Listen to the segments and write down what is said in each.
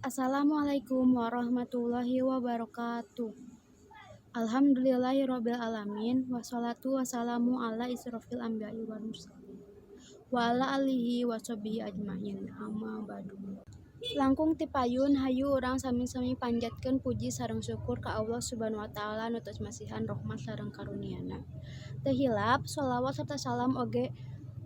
Assalamualaikum warahmatullahi wabarakatuh. Alhamdulillahirabbil alamin, wassalatu wassalamu ala asyrofil anbiya'i wal mursalin wa ala alihi washabbihi ajmain, amma ba'du. Langkung ti payun, hayu urang sami-sami panjatkeun puji sareng syukur ka Allah Subhanahu wa Ta'ala nu tos masihan rohmat sareng karuniana. Teu hilap sholawat serta salam oge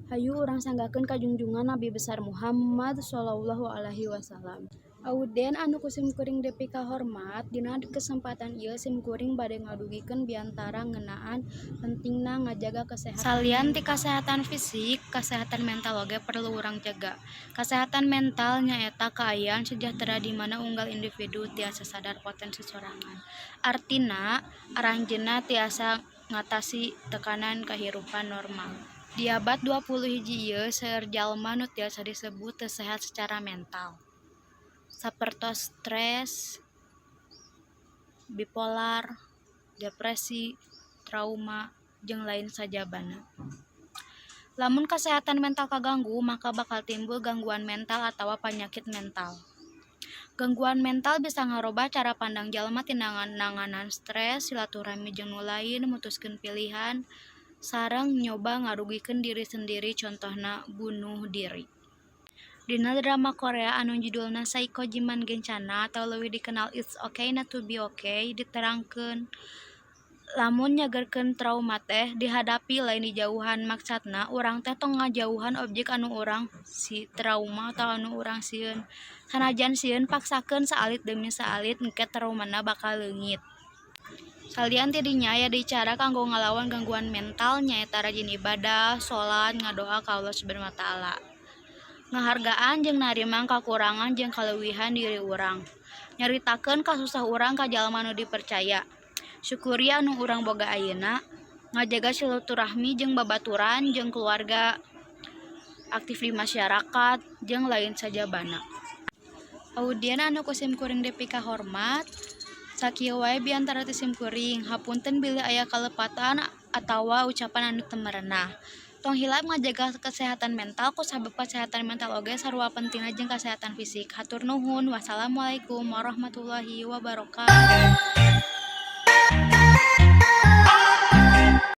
hayu urang sanggakeun ka junjungan Nabi Besar Muhammad shallallahu alaihi wasallam. Audien anu ku simkuring dipikahormat, dina kesempatan ieu simkuring bade ngadugikeun biantara ngeunaan pentingna ngajaga kesehatan. Salian ti kasehatan fisik, kasehatan mental oge perlu urang jaga. Kasehatan mental nyaeta kaayaan sejahtera di mana unggal individu tiasa sadar potensi sorangan. Artina, aranjeunna tiasa ngatasi tekanan kahirupan normal. Di abad 21 ieu seueur jalma nu tiasa disebut teu sehat secara mental. Sapertos stres, bipolar, depresi, trauma, jeung lain sajabana. Lamun kasehatan mental kaganggu, maka bakal timbul gangguan mental atawa panyakit mental. Gangguan mental bisa ngarobah cara pandang jalma tina nanganan stres, silaturahmi jeung nu lain, mutuskeun pilihan, sareng nyoba ngarugikeun diri sendiri, contohna bunuh diri. Dina drama Korea anu judulna Saiko Jiman Gwaenchana atau leuwih dikenal It's Okay Not to Be Okay diterangkeun lamun nyageurkeun trauma teh dihadapi, lain dijauhan. Maksudna, urang teh tong ngajauhan objek anu urang si trauma atau anu urang sieun. Sanajan sieun, paksakeun saalit demi saalit, engke traumana bakal leungit. Salian ti dinya, aya deui cara kanggo ngalawan gangguan mental, nyaeta rajin ibadah, salat, ngadoa ka Allah Subhanahu wa Ta'ala. Ngahargaan jeung narima kakurangan jeung kaleuwihan diri urang, nyaritakeun kasusah urang ka jalma nu dipercaya, syukuri anu urang boga ayeuna, ngajaga silaturahmi jeung babaturan jeung keluarga, aktif di masyarakat, jeung lain sajabana. Audien anu ku simkuring dipikahormat, sakieu wae biantara ti simkuring. Hapunten bilih aya kalepatan atawa ucapan anu teu merenah. Tong hilap ngajaga kesehatan mental, kusabab kesehatan mental oge sarua pentingna jeung kesehatan fisik. Hatur nuhun. Wassalamualaikum warahmatullahi wabarakatuh.